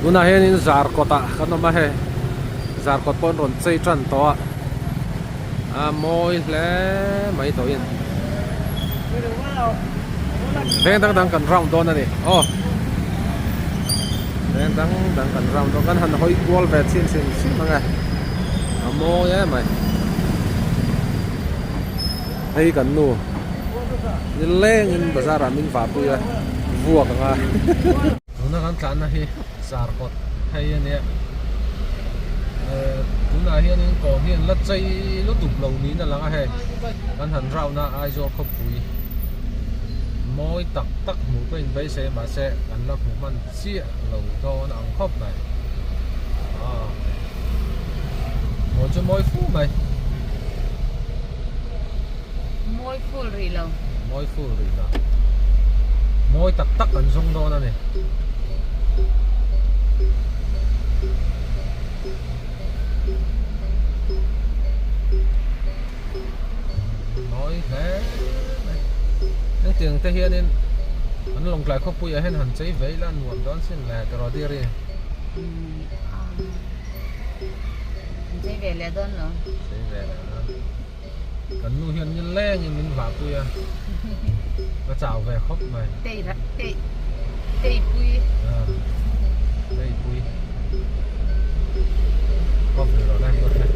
Tunah hianin Zarkawt ah kan awm a hei Zarkawt pawh an rawn chei tan tawh a a mawi hle mai tawhin veng dang dang kan round dawn a ni aw veng dang dang kan round dawn kan han hawi kual ve chhin hrim hrim ang e a mawi em mai hei kan nu nilengin bazar ah min vahpui a vuak ang a. Tuna kan tlanna hi Zarkawt phei a nia tunah hianin kawng hi an la chei lutuk lo niin a lang a hei kan han rauhna Aizawl khawpui mawi tak tak hmuh pawh inbeisei a mahse kan la hmu hman chiah lo dawn ang khawp mai aw mawi chu mawi fu mai. Mawi full rih lo. Mawi full rih lo. Mawi tak tak an zawng dawn a ni. Mawi hle mai. Hetiang te hianin an Lawngtlai khawpuiah hian han chei ve ila nuam dawn sin le tiraw Diri. An chei ve leh dawn lo. Chei ve leh dawn. Kan nu hian ni lengin min vahpui a, ka chau ve khawp mai. Tei tei teipui. Teipui. Khawp ni rawh le.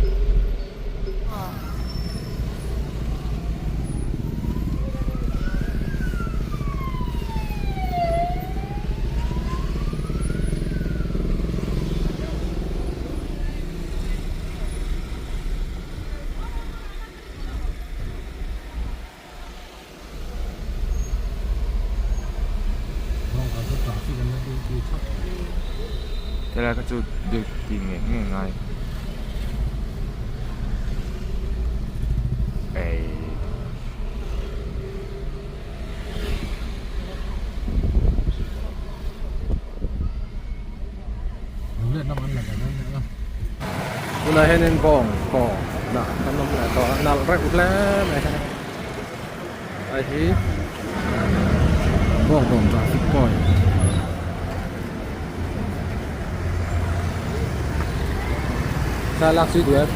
Helai kha chu duty ngei ngei ngai ei. Tunah hianin bawng kaw nah kan awm leh tawh a nalh reuh hle mai a hei hi bawng kaw traffic point thlalak zui duh em.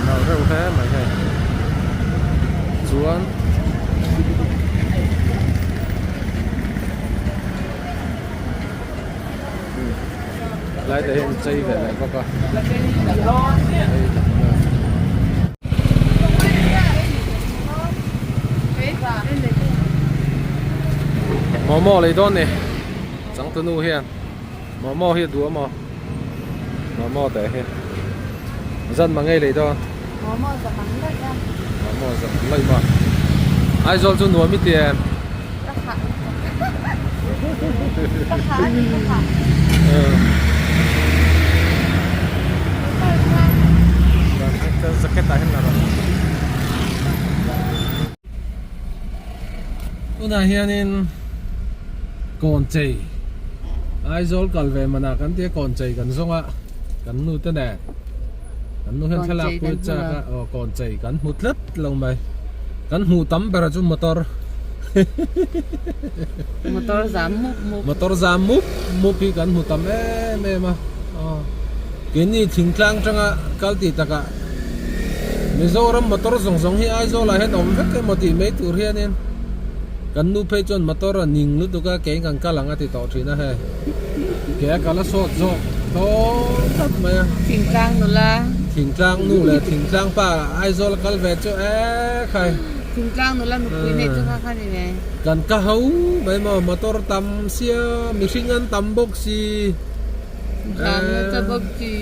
Nalh reuh hle mai hei chuan lai te hian chei ve leh bawk a Momo lei dawn ni changtunu hian Momo hi a duh a maw Momo teh hi zan mang ngei lei dawn Momo za mang laih a Momo za mang laih maw Aizawl chu nuam i ti em Ka hah Ka hah a ni ka hah Jacket ah hian la rawh Tunah hianin Kawnchei Aizawl kal ve manah kan tia Kawnchei kan zawng a kan nu te nen kan nu hian thlalak pui chak a aw Kawnchei kan hmu tlat lo mai kan hmuh tam ber chu motor Motor zam mup mup Motor zam mup mup hi kan hmu tam em em a aw keini thingtlang tanga kal tih takah Mizoram motor zawng zawng hi Aizawl ah hian awm vek emaw tih mai tur hianin kan nu phei chuan motor a ning lutuk a kei kan kal ang a ti tawh thin a hei ke a kal a sawt zawk dawn tlat mai a. Thingtlang nula. Thingtlang nu leh thingtlang pa Aizawl a kal ve chu e khai. Thingtlang nula nupui nei chu kha kha ni ve. Kan ka ho mai maw motor tam sia mihring an tam bawk si. Zam nasa bawk si.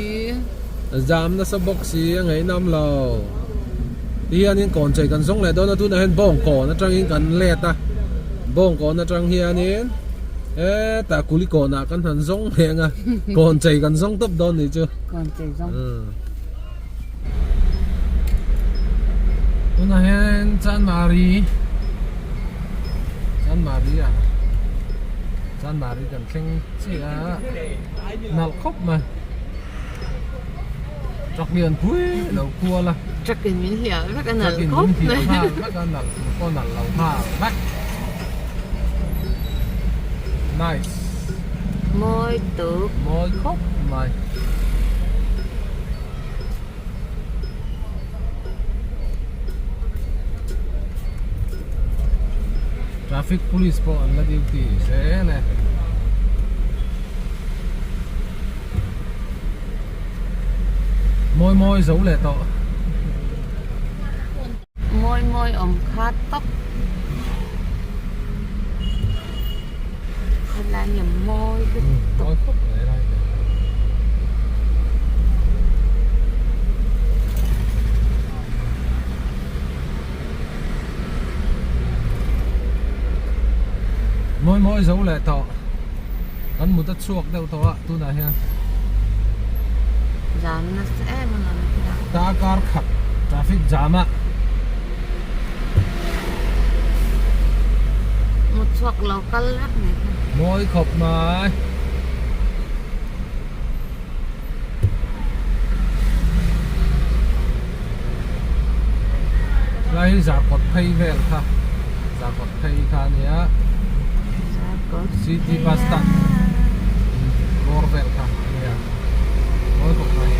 Zam nasa bawk si a ngaihnam lo. Ti hianin kawn chei kan zawng leh dawn a tunah hian bawngkawn atangin kan let a bawngkawn atang hianin hetah kuli kawnah kan han zawng leh ang a kawn chei kan zawng tawp dawn nih chu. Kawn chei zawng. Tunah hian Chanmari Chanmari ah Chanmari kan thleng chiah a nalh khawp mai. Truck lian pui lo kual a. Truck in min hliah vek a nalh khawp mai. Truck in min hliah nghal vek a nalh tur pawh nalh lo nghal vek. Nice. Mawi tuk. Mawi khawp mai. Traffic police pawh an la duty zel e. Mawi mawi zo leh tawh. Mawi mawi awm kha tawp. Helai hi a mawi lutuk. Mawi khawp mai helai hi. Mawi mawi zo leh tawh. Kan mut a chhuak deuh tawh a tunah hian. Jam nasa em a lam hi. Darkar khat traffic jam a. Mut chhuak lo kal vek mai kha. Mawi khawp mai. Lai hi zarkawt phei vel kha zarkawt phei kha a nia city bus stand bawr vel kha a nia mawi khawp mai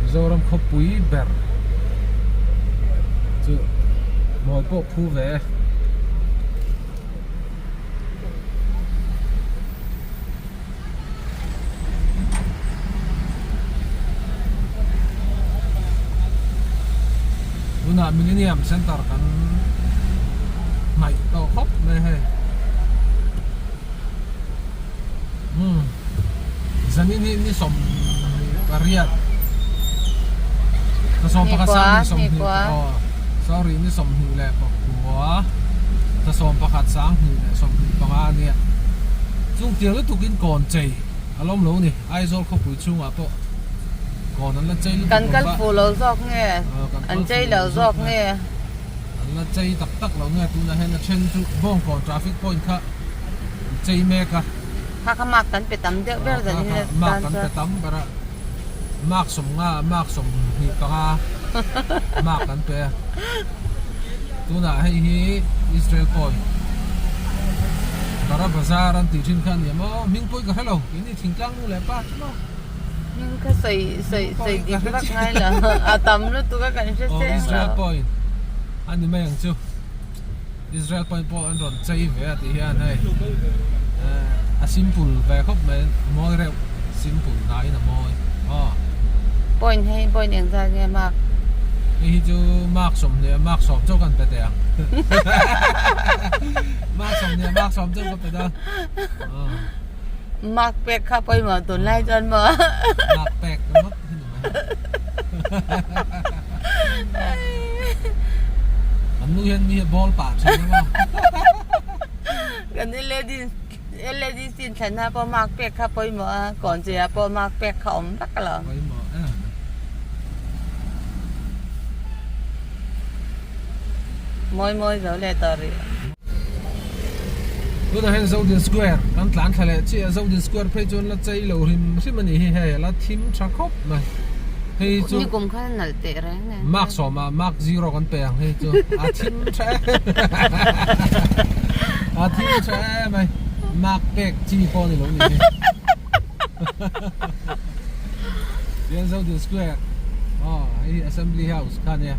Mizoram khawpui ber chu mawi pawh phu ve e. Tunah Millennium Centre kan hnaih tawh khawp mai hei. Umm zanin hi ni 18 ka sawm pakhat sang ni 20 aw sorry ni 21 ka sawm pakhat sang hnih leh 25 a nia. Chung tiang lutukin kawn chei a lawm lo ni. Aizawl khawpui chhungah pawh kawn an la chei lutuk Kan lo kal va. fuh lo zawk nge? Kan An kal chei fuh lo lo zawk zawk nge? nge? An la chei tak tak lo nge tunah hian a then chu Bawngkawn traffic point kha an chei mek a. Kha kha mark kan pe tam deuh ber Kha zan kha in mark tan kan chuan. pe tam ber a. Mark 50 mark 25 mark kan pe a. Tunah hei hi Israel point Bara Bazar an tih thin kha a ni maw hming pawh hi ka hre lo keini thingtlang nu leh pa chu maw. Hming kha sawi sawi sawi dik vak ngai lo a tam lutuk a kan hre seng lo. Israel point a ni mai ang chu. Israel point pawh an rawn chei ve a tih hian hei a simple ve khawp mai a mawi reuh simple nain a mawi aw. Point hei point eng zat nge mark? Hei hi chu mark 20 mark 10 chauh kan pe teh ang mark 20 mark 10 chauh ka pe ta aw. Mark pek kha pawimawh tunlai chuan maw? Mark pek ringawt hi ni mai. An nu hian mi hi bawl pah thin a maw? Kan LADC in thlenna pawh mark pek kha pawimawh a, kawnchei ah pawh mark pek kha awm vak lo. Pawimawh em. Mawi mawi zo leh tawh rih. Tunah hian Zodin Square kan tlan thla leh chiah a, Zodin Square phei chuan la chei lo hrim hrim a nih hi hei a la thim tha khawp mai. Hei chu Nikum khan a nalh teh reng nen. Mark sawmah mark zero kan pe ang hei chu a thim tha em a thim tha em mai mark pek chi pawh a ni lo nih hi. Tihian Zodin Square aw hei hi Assembly House kha a nia.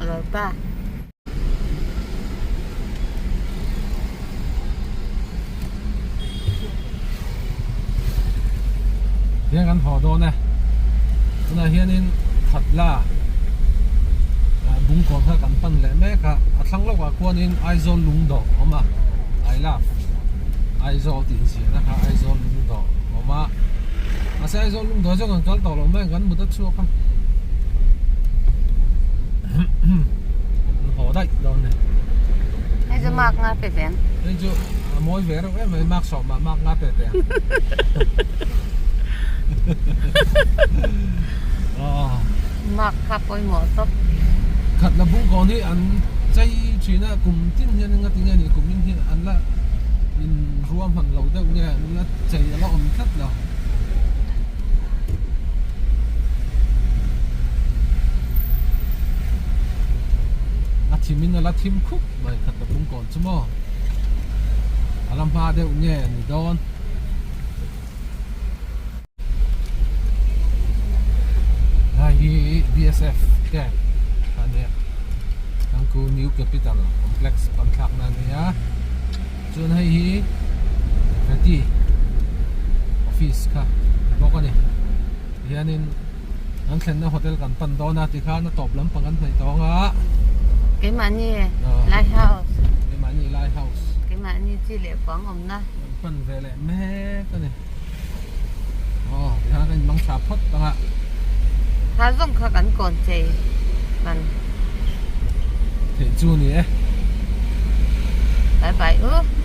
Lo ta. Hian kan haw dawn e tunah hianin Khatla Bungkawn kha kan pan leh mek a a thlang lawkah khuanin Aizawl lungdawh a awm a I love Aizawl tih inziahna kha Aizawl lungdawh a awm a mahse Aizawl lungdawh chu kan kal tawh lo mai ang kan mut a chhuak a. Haw daih dawn ni. Hei chu mark nga pe ve ang. Hei chu a mawi ve reuh em mai mark sawmah mark nga pe teh ang. Mark kha pawimawh tawp. Khat la bung kawn hi an chei thin a kum tin hian eng ati nge ni kum in hian an la in ruahman lo deuh nge an la chei a la awm tlat lo. thim in a la thim khup mai khat la pung kawn chu maw a la hma deuh nge ni dawn. Hei hi BSF camp a nia Tangku New Capital Complex pan thlak na a nia chuan hei hi Veti office kha ni bawk a ni tihianin kan thlenna hotel kan pan dawn a tikhan a tawp lampang kan hnaih tawng a. Keimahni Lighthouse. Keimahni Lighthouse. Keimahni chi leh kuang awmna. Kan pan ve leh mek a ni. Aw tikhan kan inmang tha phawt ang a. Kha zawng kha kan kawn chei kan. Theih chu ni e. Bye bye u.